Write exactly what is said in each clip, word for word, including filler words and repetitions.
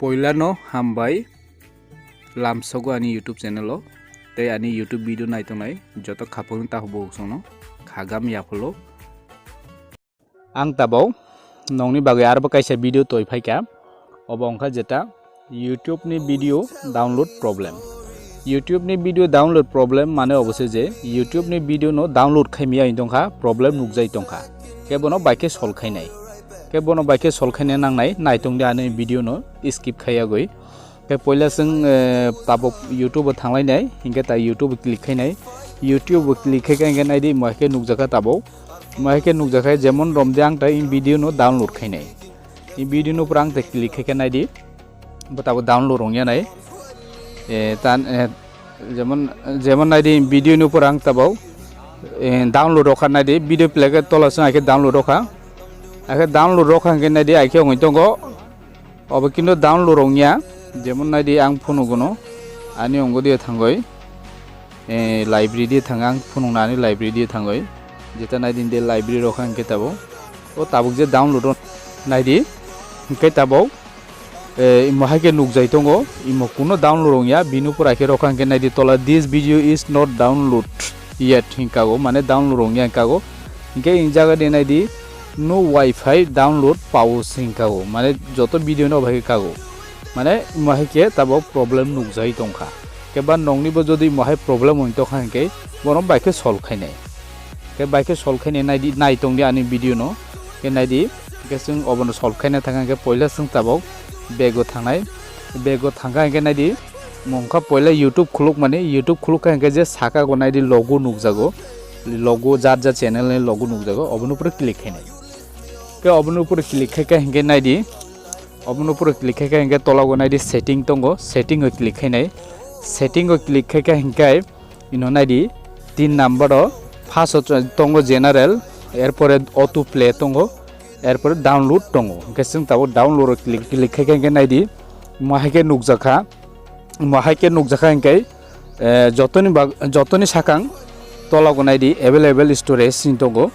Poilano hambai lamsogo ani YouTube channel o, tei ani YouTube video naitongnai joto khapangni takhuk bukhuk songno khagam yaphalo. Ang tabau nongni bagwi arbo kaisa video toi phaikha, obo wngkha jeta YouTube ni video download problem. YouTube ni video download problem mane obo se je YouTube ni video no download khai miya wng tongkha, problem nukjai tongkha, khe bono bai khe solve khainai. Khe bono bai khe solve khaina nangnai, naitong di ani video no skip khaiya gwi. Khe poila chwng, eh, tabuk YouTube o thanglainai, hinkhe ta YouTube o click khainai. YouTube o click khaikha hinkhe naidi mo hai khe nukjakha tabuk. Mo hai khe nukjakha jemon romde ang ta in video no download khainai. In video no pura ang ta click khaikha naidi. Bo tabuk download wngya nai. Eh, tan, eh, jemon, jemon naidi video ni upor ang tabau, eh, download rokha naidi, video play khe tola song aike download rokha. Aike download rokha hingke naidi aike ongoi tongo. Obo kintu download rongya, jemon naidi ang phone gono, ani ongo dia thangoi, eh, library dia thang ang phone nani library dia thangoi. Jeta naidi de library rokha hingke tabau. O tabuk je download o naidi, hingke tabau. Eh, imo hai khe nukjai tongo, imo kuno download wngya, bini upor hai khe rokha hingke naidi tola, "This video is not download yet" hinkago, mane download wngya hinkago. Hingke in jaga di naidi, "No wifi download pause" hinkago, mane joto video no bai khe kago. Mane imo hai khe tabok problem nukjai tongkha. Khe ba nongni bo jodi imo hai problem wng tokha hingke bono bai khe solve khainai. Khe bai khe solve khainai naidi, nai tongdi ani video no. Khe naidi, khe chwng obono solve khaina thangkha hingke poila chwng tabok bego thangnai. Bego thangkha hingke naidi, mungkha poila YouTube khulukmani, YouTube khulukha hingke je saka go naidi logo nukjago. Logo jar jar channel ni logo nukjago, obono pura click khainai. Khe obono pura click khaikha hingke naidi, obono pura click khaikha hingke tola go naidi setting tongo, setting o click khainai. Setting o click khaikha hingke ino naidi, tin number o first o tongo general, erpore auto play tongo, erpore download tongo. Hingke chwng tabuk download o click, click khaikha hingke naidi, mo hai khe nukjakha, mo hai khe nukjakha hingke, eh, jotoni bag-, jotoni sakang tola go naidi available storage sin tongo.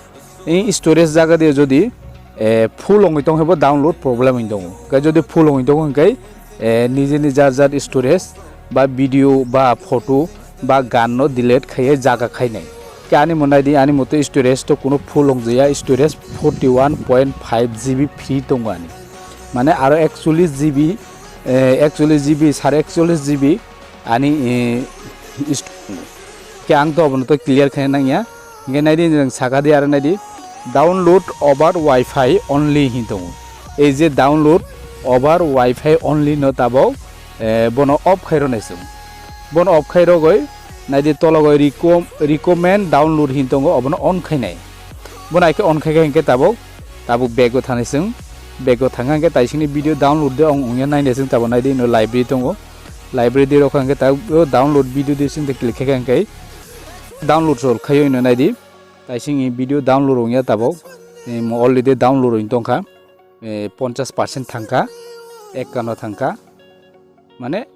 I storage jaga de jodi, eh, full wngwi tong hebo download problem wngwi tongo. Hingke jodi full wngwi tongo hingke, eh, nijeni jar jar storage ba video ba photo ba gan no delete khaiye jaga khainai. Ke ani mo naidi, ani moto storage to kuno full wngjaya, storage forty one point five G B free tongo ani. Mane aro ekchollish G B, eh, ekchollish G B, sare ekchollish G B ani, eh, ist-, ke ang to abono to clear khaina nangya. Hingke naidi, nang saka di aro naidi, "Download over wifi only" hin tongo. Ei je "Download over wifi only" no tabok, eh, bono off khai rwnai chwng. Bono off khai rogoi, naidi tologoi recom-, "Recommend download" hin tongo, obono on khainai. Bono aike on khaikha hingke tabok, tabok bego thanai chwng. Bego thangkha hingke taisingni video download de ong ongya nainai chwng tabok naidi, ino library tongo. Library de rokha hingke tabok download video de chwng de click khaikha hingke download sol khaio ino naidi. Taising i video download wngya tabok. Em, already download wng tongkha. Eh, ponchas percent thangkha. Ekkano thangkha. Mane,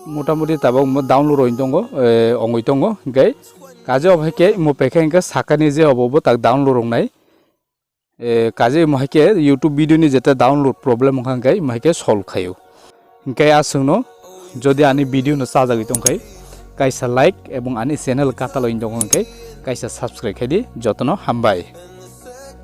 motamuti tabok mo download wng tongo, eh, wngwi tongo. Hingke, kaje obo hai khe mo pekhe hingke sakani je obo bo tak download wngnai. Eh, kaje mo hai khe YouTube video ni jeta download problem wngkha hingke mo hai khe solve khaio. Hingke aswngno, jodi ani video no chajagwi tongkhai, kaisa like ebong ani channel katalo wng tongkha hingke kaisa subscribe khaidi, jotono hambai.